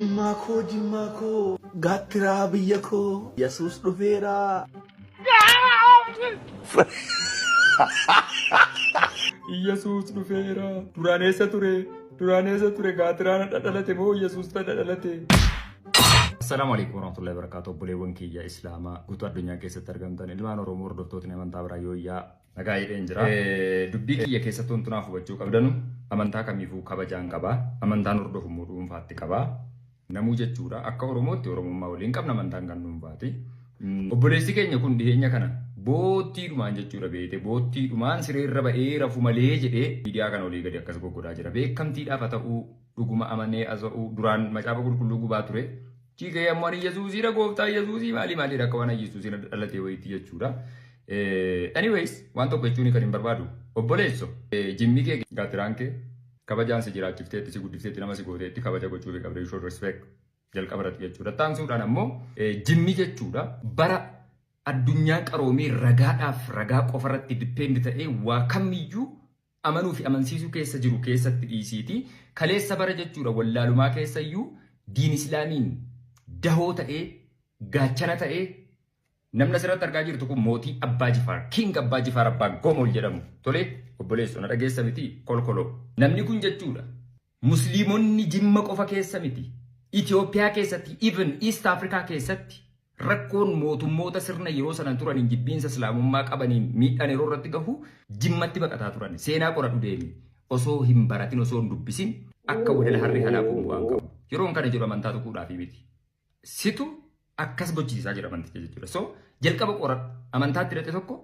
Jimmaa koo, Jimmaa koo, gaattiraa biyya koo, Yesuus dhufeera. Iyyasuus dhufeera. Duraan eessa ture? Duraan eessa ture? Gaatiraan dhalate moo Iyyasuus dhalate? Assalaamu alaikum warahmatullahi wabarakatuh. Obboleewwan kiyya Islaamaa guutuu addunyaa keessatti argamtan, ilmaan Oromoo, hordoftootni amantaa biraa, yooyyaa, nagaa jedheen jira. Dubbii kiyya keessatti wanti naaf hubachuu qabdanu, amantaa kamiifuu kabajaan qaba. Amantaan hordofu immoo dhuunfaatti qaba. Namuu jechuudha, akka Oromootti Oromummaa waliin qabna, amantaan kan dhuunfaati. Obboleessi keenya kun dhiheenya kana boottiidhumaan jechuudha, beekte, boottiidhumaan sireerra ba'ee rafu malee jedhee miidiyaa kana olii gadi akkas goggodhaa jira. Beekamtiidhaaf haa ta'uu, dhuguma amanee asa'uu, duraan macaafa qulqulluu gubaa ture. Chiikee ammoo ani Yesuusiidha, gooftaa Yesuusii, maali maaliidha, akka waan Yesuusiin dhalatee wayiitti jechuudha. Anyways, waan tokko jechuun kan hin barbaadu, obboleesso, jimmi kee, gaatiraan kee kabajaan si jiraachifteetti, si guddifteetti, nama si gooteetti, kabaja gochuuf qabda. You should respect jalqaba irratti jechuudha. Taansuudhaan ammoo jimmi jechuudha, bara addunyaan qaroomee ragaadhaaf ragaa qofarratti depend ta'ee waa kamiyyuu amanuu fi amansiisuu keessa jiru keessatti dhiisiiti. Kaleessa bara jechuudha wallaalumaa keessayyuu diin Islaamiin dahoo ta'ee, gaachana ta'ee, namni asirratti argaa jirtu kun mootii Abbaa Jifaar, King Abbaa Jifaar Abbaa Gomol jedhamu. Tole obboleessoo, na dhageessa miti kolkoloo. Namni kun jechuudha, Musliimonni Jimma qofa keessa miti. Itoophiyaa keessatti, even East Africa keessatti, rakkoon mootummoota sirna yeroo sana turaniin, jibbiinsa Islaamummaa qabaniin miidhaan yeroo irratti gahu Jimmatti baqataa turan. Seenaa qoradhu deemi. Osoo hin baratin, osoo hin dubbisin akka wadala harree halaakuun bu'aan qabu. Yeroon kana jedhu amantaa tuquudhaaf miti. Situ akkas gochisiisaa jira amanticha jechuudha. So jalqaba qoradhu. Amantaatti hidhate tokko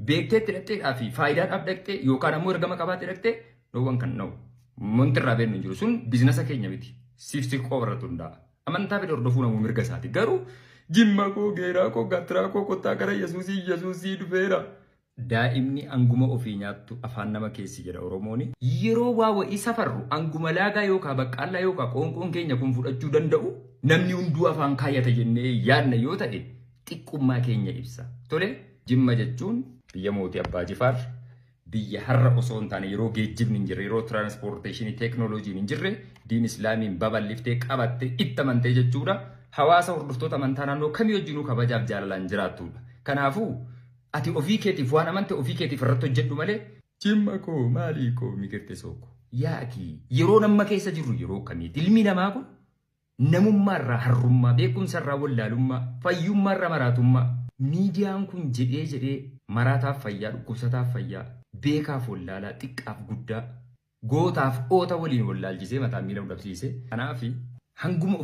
beekteetti hidhatteedhaa fi faayidaadhaaf dhaqxee yookaan ammoo ergama qabaatti hidhattee, no one can know. Wanti irraa beeknu hin jiru. Sun business keenya miti. Siif si qofa irratti hundaa'a. Amantaa fedhe hordofuu namuu mirga isaati. Garuu Jimma koo, geeraa koo, gattiraa koo, kottaa gara Yesuusii, Yesuusii dhufeera. Daa'imni anguma ofii nyaattu afaan nama keessi jedha Oromooni. Yeroo waa wa'ii safarru, anguma laagaa yookaan baqqaallaa yookaan qoonqoon keenya kun fudhachuu danda'u namni hunduu afaan kaayyata jennee yaadna yoo ta'e, xiqqummaa keenya ibsa. Tole, Jimma jechuun biyya mootii Abbaa Jifaar, biyya har'a osoo hin taane yeroo geejjibni hin jirre, yeroo transportation teeknooloojiin hin jirre, diin Islaamiin babal'iftee qabattee itti amantee jechuudha. Hawaasa hordoftoota amantaa naannoo kamii wajjinuu kabajaaf jaalalaan jiraattudha. Kanaafuu ati ofii keetiif waan amante ofii keetiif irratti hojjedhu malee, Jimma koo, maalii koo, migirte sooko. Yaaki, yeroo namma keessa jirru yeroo kamiiti? Ilmi namaa kun namummaa irraa harrummaa, beekumsa irraa wallaalummaa, fayyummaa irraa maraatummaa. Miidiyaan kun jedhee jedhee maraataaf fayyaa, dhukkubsataaf fayyaa, beekaaf wallaalaa, xiqqaaf guddaa, gootaaf oota waliin wallaalchisee mataa miila dhabsiise. Kanaaf hanguma